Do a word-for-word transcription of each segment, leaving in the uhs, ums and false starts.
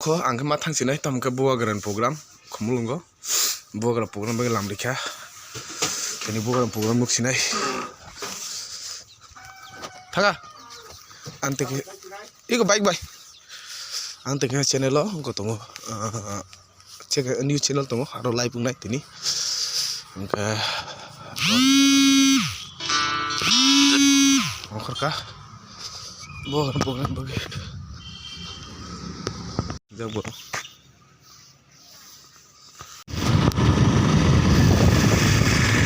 Ang khe ma thang sinai, tamo khe Bubagra ni program Khumulwngo. Bubagra program bagwi lam rikha. Tini Bubagra program nuk sinai. Thaga. Ang teke iko bike bai. Ang teke channel o wngkha tongo. Ah, check new channel tongo. Aro live wngnai tini. Wngkha. Ongkhorka. Bubagra program bagwi. Jabo.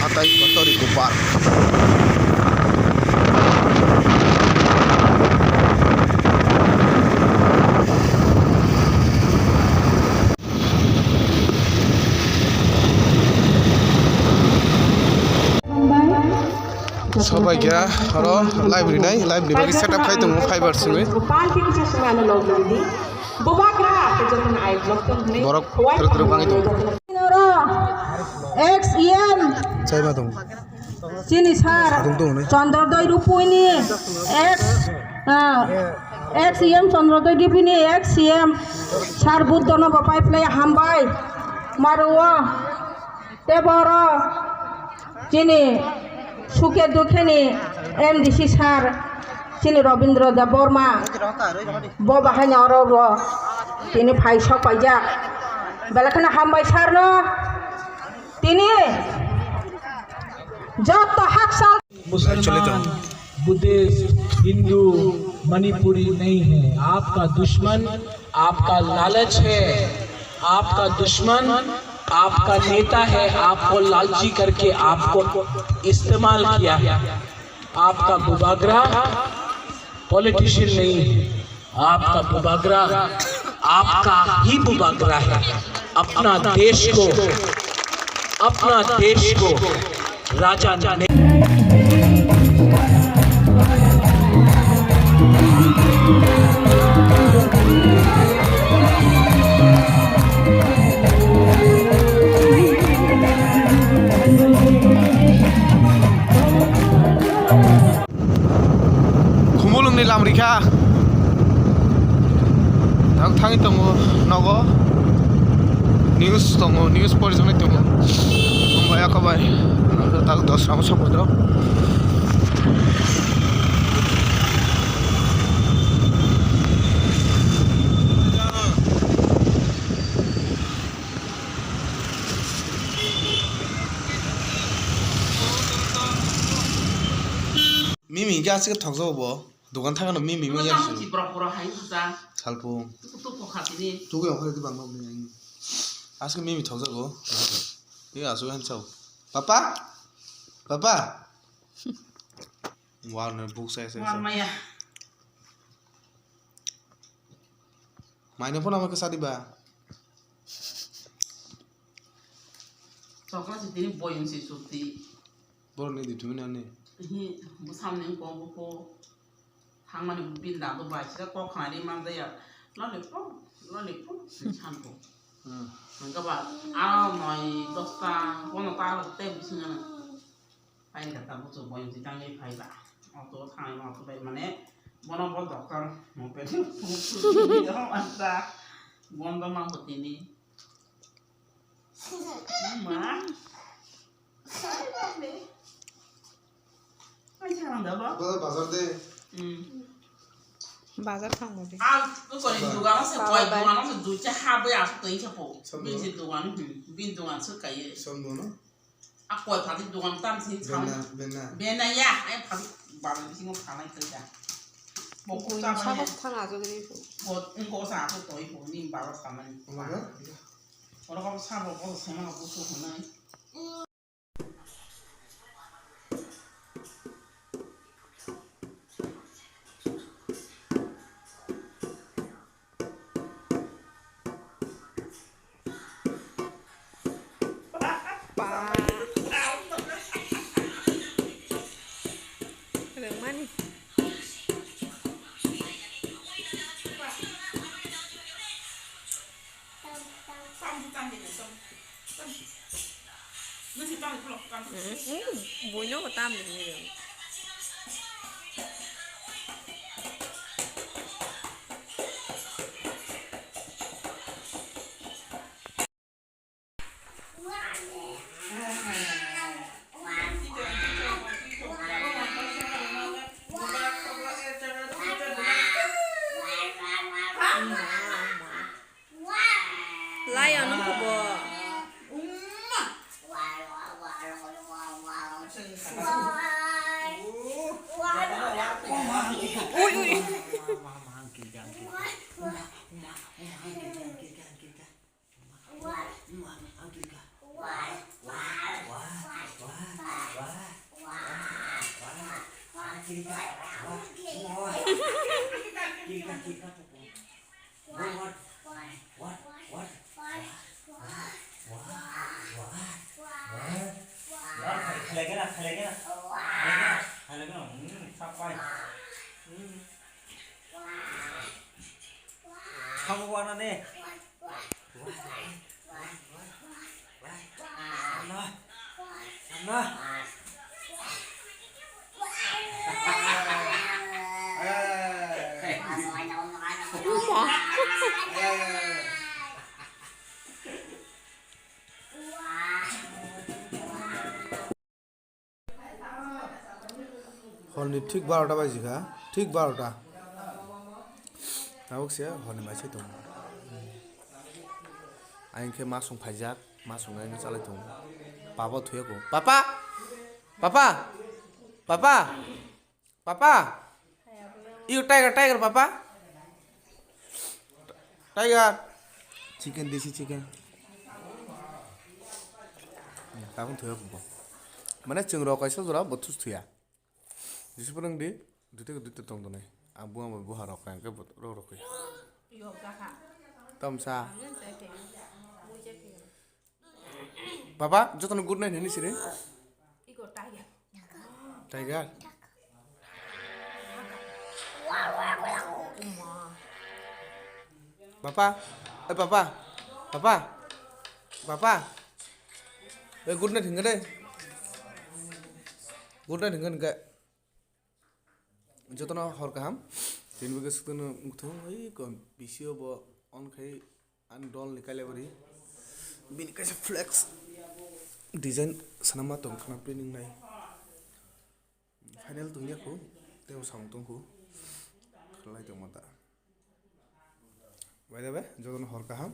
Atai kotori kupar. Sobai kha oro live rinai, live ni bagwi setup khai tongo fiber simi. Borok tere tere bangwi tongo. Ex E M. Chai ma tongo. Chini sir. Sadung tongo ne. Chandrodoi Rupui ni ex, ah, ex E M Chandrodoi Rupui ni ex E M sir Buddha no bo pai phlai hambai. Maruo. Te boro chini suke dukhe ni M D C sir chini Robindra Debbarma bo bahai ni oro bo tini phai sok paijak. Belai kheno hambai sir no tini joto hakchal. मुसलमान, बुद्धिस्ट, हिंदू, मणिपुरी नहीं है। आपका दुश्मन आपका लालच है, आपका दुश्मन आपका नेता है, आपको लालची करके आपको इस्तेमाल किया है। आपका बुबागरा पॉलिटिशियन नहीं है, आपका बुबागरा आपका ही बुबागरा है। अपना देश को, अपना देश को राजा ने Khumulwng ni lam rikha. Thang thangwi tongo nogo. News tongo, news porijaknai tongo. Hambai, ako bai. Tak dos ramo sokphaijak. Mimi hingke aswk thokjago bo. Dogan thangano mimi manya. Tamo si borok borok hai buja. Salpung. Tuku tuku kha tini. Tuku yang kha di bang bang ni. Aswk mimi thokjago. Iya aswk han sao. Papa? Papa? War no buk sai sai. War maya. Maino phone ama kesa diba? Chokla si tini boyong si sukti. Borok ni di tumi nani. Hi, bwsam ni kok buko. Thangmani bini dado bai sida kok khnari manjaya. Lollipop, lollipop, sanko. Hmm. Hingke ba, aro noi dosta, bono ta aro tei bisingo. Paini kata buchuk boyong si tangwi phaiba. Auto thangnai auto bai mane, bono bo doctor, mo pedi, asa, bondo ma hotini. Ma. Bazar de. Hmm. Bazar thangma de. Ah, tu kori dugan se koi dugan se duita ha bai asu toi se po. Bin se dugan, hmm, bin dugan se kai. Som dugan. A koi phadi dugan tam se chang. Bena, bena. Bena ya, ai phadi bazar bisingo phalai kai da. Bo ko ta ba. Sabok thang ajo de ko. Bo ko sa ko toi ko ni bazar samani. Oro ko sa bo ko se ma ko so ko nai. Rwngmani. Buino tam ni. Ano khubo. Ui, ui. Horni thik barota baji kha, thik barota. Tabuk se horni mai se tongo. Ayang khe masung phaijak, masung ayang khe chalai tongo. Papa thuyako. Papa! Papa! Papa! Papa! You tiger, tiger, papa! Tiger! Chicken, desi chicken. Tabuk thuyako bo. Mane chwng rok kaisa jora bo thus thuya. Jisupor wng di, duita duita tong tongnai. Ang buha bai buha rok kha, hwnkhe bo rok rok kha. Tamsa. Baba, jotono good night hini siri. Tiger. Papa, eh papa, papa, papa. Eh good night hingga deh. Good night hingga hingga. Jotono hor kaham. Tini bagwi swkangno wngthung, oi ko P C o bo on khai ani dol ni kailabari. Bini kaisa flex design swnamma tong khna printing nai. Final tongya khu, tei bo samung tong khu. Khlai tongma ta. By the way, jotono hor kaham.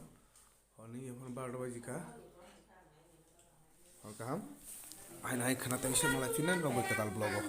Horni yaphang barota baji kha. Hor kaham. Haino hai khna tei se malai phinai rok bai kwtal vlog o.